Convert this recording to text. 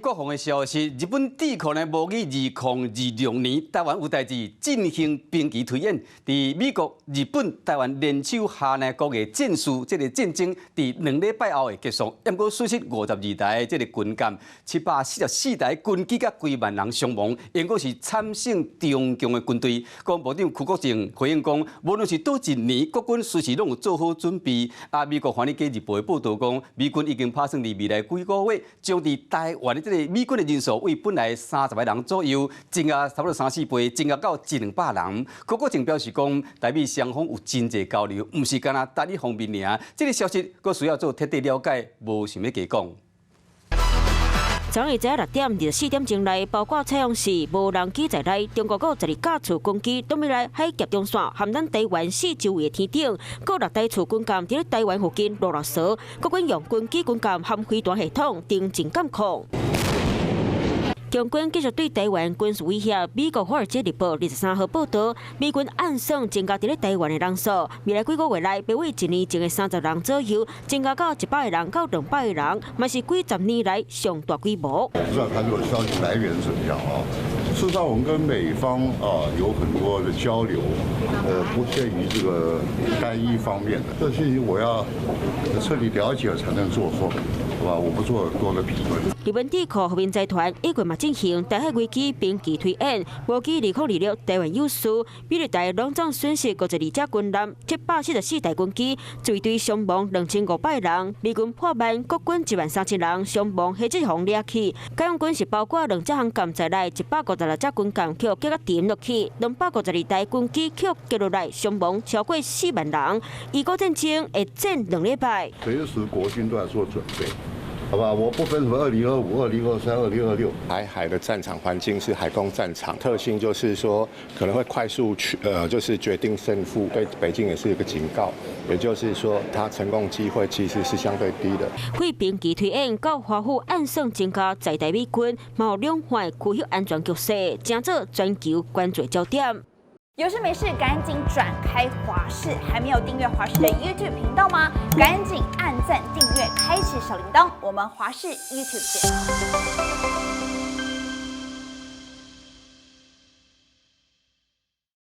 國防的消息，日本智庫呢模擬2026年台灣有代誌進行兵棋推演，佇美國、日本、台灣聯手下呢國嘅戰事，這個戰爭佇2禮拜後會結束。毋過損失52台這個軍艦，744台軍機佮幾萬人傷亡，應該是慘勝中共的軍隊。國防部長邱國正回應講，無論是佗一年，國軍隨時攏有做好準備。啊，美國《華爾街日報》的報導講，美軍已經拍算佇未來幾個月，將佇台灣的這個美軍的人數，為本來30個人左右，增加差不多三四倍，增加到一兩百人。邱國正表示講，台美雙方有真濟交流，毋是干焦單一方面爾。這個消息閣需要做徹底了解，無想欲加講。昨昏早6點24點鐘內，包括採用是無人機在內，中國閣12架次軍機轉入來海峽中線，含咱台灣四周圍的天頂，閣六台次軍艦佇咧台灣附近落落趖，國軍用軍機軍艦含飛彈系統定情監控。中軍繼續對台灣軍事威脅。美國《華爾街日報》23號報導，美軍按算增加佇咧台灣的人數，未來幾個月內，約為一年前的30人左右，增加到100個人到200個人，嘛是幾十年來上大規模。我不知道他這個消息來源怎麼樣啊？事實上，我們跟美方啊有很多的交流，不限於這個單一方面的。這事情我要徹底了解才能做說，好吧？我不做多的評論。日本智庫和平財團一月嘛進行台海危機兵棋推演，模擬2026台灣有事，美日台攏總損失52隻軍艦、744台軍機，隨隊傷亡2500人。美軍破萬，國軍1萬3000人傷亡，彼這項掠去。解放軍是包括兩隻航艦在內，156隻軍艦予擊甲沉落去，252台軍機予擊落來，傷亡超過4萬人。預估戰爭會戰2禮拜。隨時國軍都在做準備。好吧，我不分什麼2025、2023、2026。台海的戰場環境是海空戰場，特性就是說可能會快速去，就是決定勝負。對北京也是一個警告，也就是說，它成功機會其實是相對低的。對兵棋推演到華府暗算增加在台美軍，嘛兩岸區域安全局勢，成做全球關注焦點。有事沒事趕緊轉開華視，還沒有訂閱華視的 YouTube 頻道嗎？趕緊按讚、訂閱、開啟小鈴鐺，我們華視 YouTube 見。